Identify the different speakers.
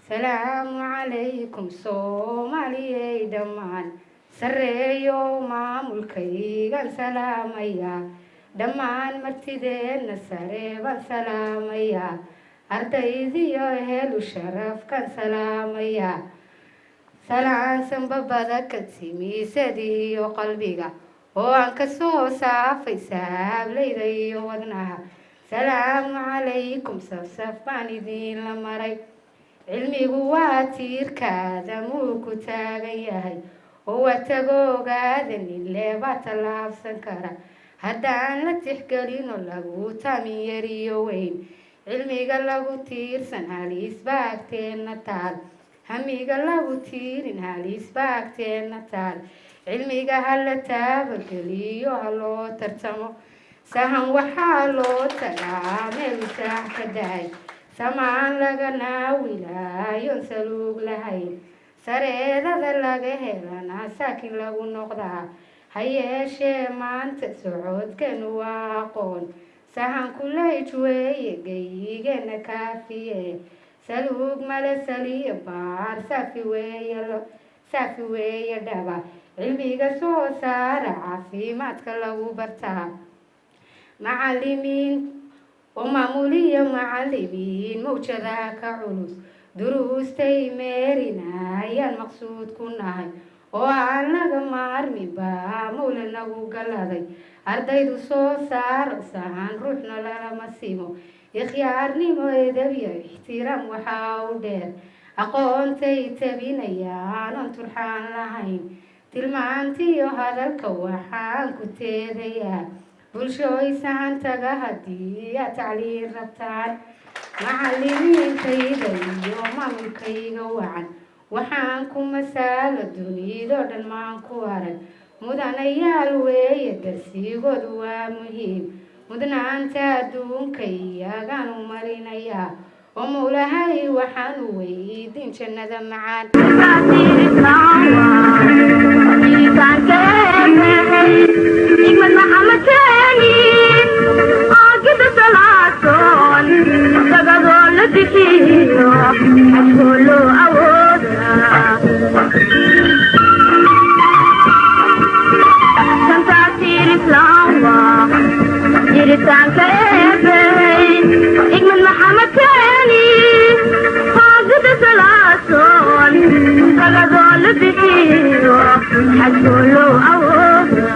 Speaker 1: Salaamu calaykum, Soomaaliyey dhammaan. Sarreeyo maamulkaygan salaamaya, dhammaan martideenna sare baan salaamaya, ardaydiyo helu sharafkan salaamaya. Salaansanbabada ka timiisadiiyo qalbiga oo aan kasoo saafay saablayda iyo wadnaha. Salaamu calaykum, safsaf baan idiinla maray. Cilmigu waa tiirka aadamuu ku taagan yahay, oo waa tagoogaada nileebaa tallaabsan kara. Haddaan la tixgelinoo lagu tamin yariyo weyn, cilmiga lagu tiirsan halis baa agteenna taal. Hamiga lagu tiirin halis baa agteenna taal. Cilmiga hala taabageliyo, ha loo tartamo. Sahan waxaa loo tagaa meel saax ka dahay, samaan laga naawilaayon saluug lahayn, sareedada laga helana saakin lagu noqdaa. Ha yeeshee maanta socodkanu waa aqoon sahan kuleyj weeye, geyigana kaafiye. Saluug male saliyo baar, saafi weeye, saafi weeye dhaba. Cilmiga soo saara caafimaadka lagu bartaa. Macalimiin oo maamuliya macalimiin, mawjadaha ka culus duruustay meerinayaan maqsuud ku nahay, oo aan laga maarmin baa mawla nagu galaday. Ardaydu soo saaro sahan ruuxna lalama simo. Ikhyaarnimo, edebyo, ixtiraam waxaa u dheer aqoontay tabinayaan oon turxaan lahayn. Tilmaantiyo hadalka waxaan ku teedayaa, bulshooy, sahan taga haddii aad tacliin rabtaan. Macalimiintayda iyo maamulkayga wacan waxaan ku masaalo dunidoo dhan maan ku arag. Mudanayaal weeye, darsigoodu waa muhiim. Mudnaanta adduunka iyagaan u marinayaa, oo mawlahay waxaanu weydiin jannada macaan.
Speaker 2: Igmad Maxamed Keeni aagida salaasoon dagadoo la bixiyo, xajkoo loo awooda. Shantaas tiir islaam waa jiritaanka Eebey. Igmad Maxamed Keeni aagida salaasoon dagadoo la bixiyo, xajkoo loo awooda.